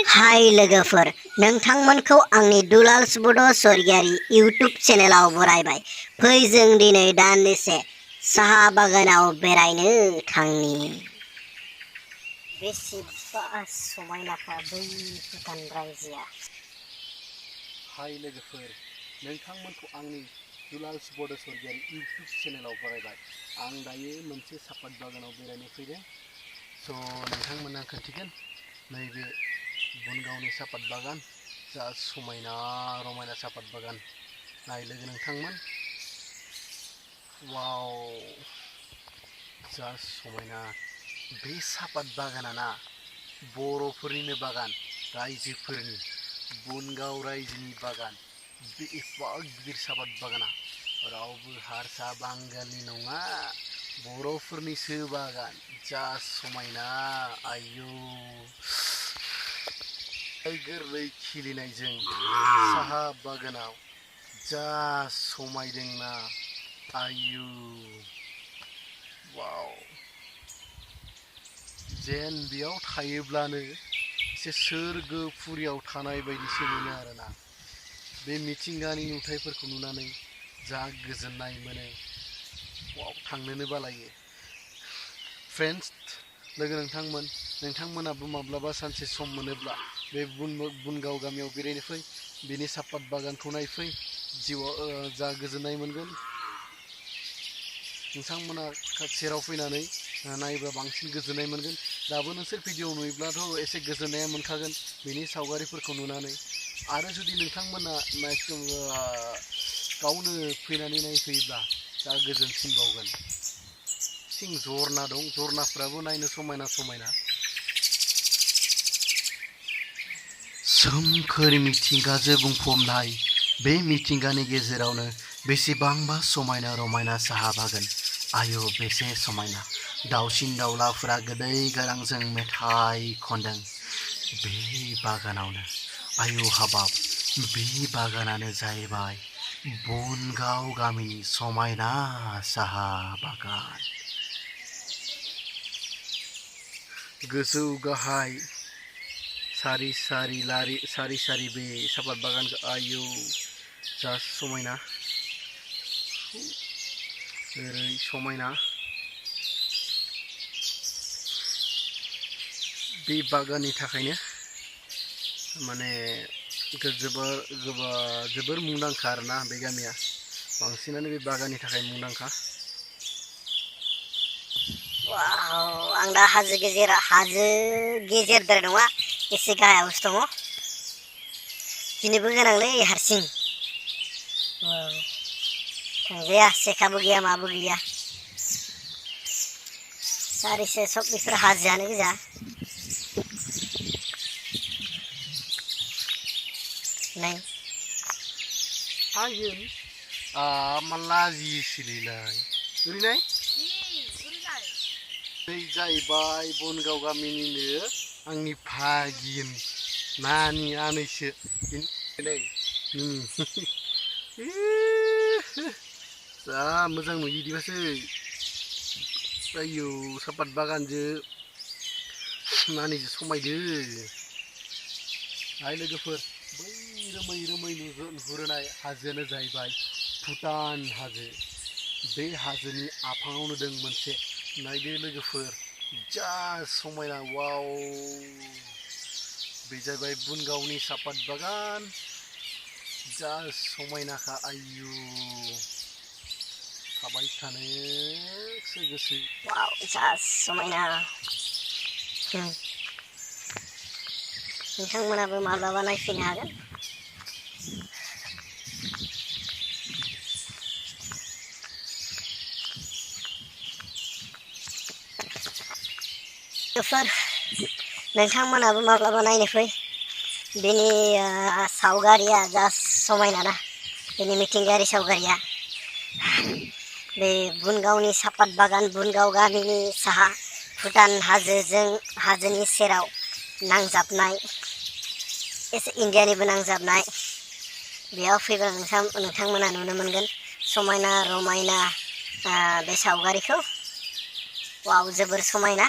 हाय लोगोफोर, नोंथांमोनखौ आंनि दुलाल बड' सरगियारि इउटुब चेनेलाव बरायबाय। फै जों दिनै दान्दिसे साहा बागानाव बेरायनो थांनि। बेसेबा समायनाखा बै भुटान रायजोआ। हाय लोगोफोर, नोंथांमोनखौ आंनि दुलाल बड' सरगियारि इउटुब चेनेलाव बरायबाय। आं दायो मोनसे सापात बागानाव बेरायनो फैदों। स' नोंथांमोना खोन्थिगोन नैबे बनगावनि सापात बागान, जा समायना रमायना सापात बागान। नाय लोगो नोंथांमोन, वाव, जा समायना। बे सापात बागाना बर'फोरनिनो बागान, रायजोफोरनि बनगाव रायजोनि बागान। बे एफा गिदिर सापात बागाना रावबो हारसा बांगालनि नङा, बर'फोरनिसो बागान। जा समायना, आयौ गोरलै खिलिनायजों साहा बागानाव जा समायदोंना, आयु वाव। जेन बेयाव थायोब्लानो एसे सोरगोफुरियाव थानाय बायदिसो मोनो आरोना। बे मिथिंगानि नुथायफोरखौ नुनानै जा गोजोननाय मोनो, वाव, थांनोनो बालायो। फ्रेन्ड्स, लोगो नोंथांमोनाबो माब्लाबा सानसे सम मोनोब्ला बे बनगाव गामियाव बेरायनो फै, बेनि सापात बागानखौ नायफै, जिउआव जा गोजोननाय मोनगोन। नोंथांमोना सेराव फैनानै नायोब्ला बांसिन गोजोननाय मोनगोन। दाबो नोंसोर भिडिअ नुयोब्लाथ' एसे गोजोननाया मोनखागोन बेनि सावगारिफोरखौ नुनानै। आरो जुदि नोंथांमोना गावनो फैनानै नायफैयोब्ला जा गोजोनसिनबावगोन। थिं झरना दं, झरनाफ्राबो नायनो समायना समायना। सोमखोर मिथिंगाजों बुंफबनाय बे मिथिंगानि गेजेरावनो बेसेबांबा समायना रमायना साहा बागान। आयौ बेसे समायना, दाउसिन दाउलाफोरा गोदै गारांजों मेथाइ खनदों बे बागानावनो। आयौ हाबाब, बे बागानानो जाहैबाय बनगाव गामिनि समायना साहा बागान। गोजौ गाहाय सारि सारि बे सापात बागानखौ, आयौ जा समायना, ओरै समायना। बे बागाननि थाखायनो माने जोबोर मुंदांखा आरोना बे गामिया। बांसिनानो बे बागाननि थाखाय मुंदांखा। वाव, आं दा हाजो गेजेरद्राय नङा, एसे गाहायावसो दङ। गिनोबो गोनांलै हारसिं। वाव, थांजाया, सेखाबो गैया माबो गैया। सारिसे सब बेफोर हाजोआनो गोजा। नै हागोन मा लाजियोसोलै। ओरैनाय बै जाहैबाय बनगाव गामिनिनो आंनि भागिन नानि आनैसो। जा मोजां नुयो बिदिबासो। आयौ सापात बागानजों नानिजों समायदो। हाय लोगोफोर, बै रोमै नुहुरनाय हाजोआनो जाहैबाय भुटान हाजो। बे हाजोनि आफाङावनो दं मोनसे, नायदो लोगोफोर, जा समायना, वाव। बे जाहैबाय बनगावनि सापात बागान, जा समायनाखा, आयु थाबाय थानोसो गोसो। वाव, जा समायना। नोंथांमोनाबो माब्लाबा नायफैनो हागोन। नोंथांमोनाबो माब्लाबा नायनो फै। बेनि सावगारिया जा समायना ना, बेनि मिथिंगायारि सावगारिया। बे बनगावनि सापात बागान, बनगाव गामिनि साहा भुटान हाजोनि सेराव नांजाबनाय, एसे इन्डियानिबो नांजाबनाय। बेयाव फैब्ला नोंथांमोना नुनो मोनगोन समायना रमायना बे सावगारिखौ। वाव, जोबोर समायना।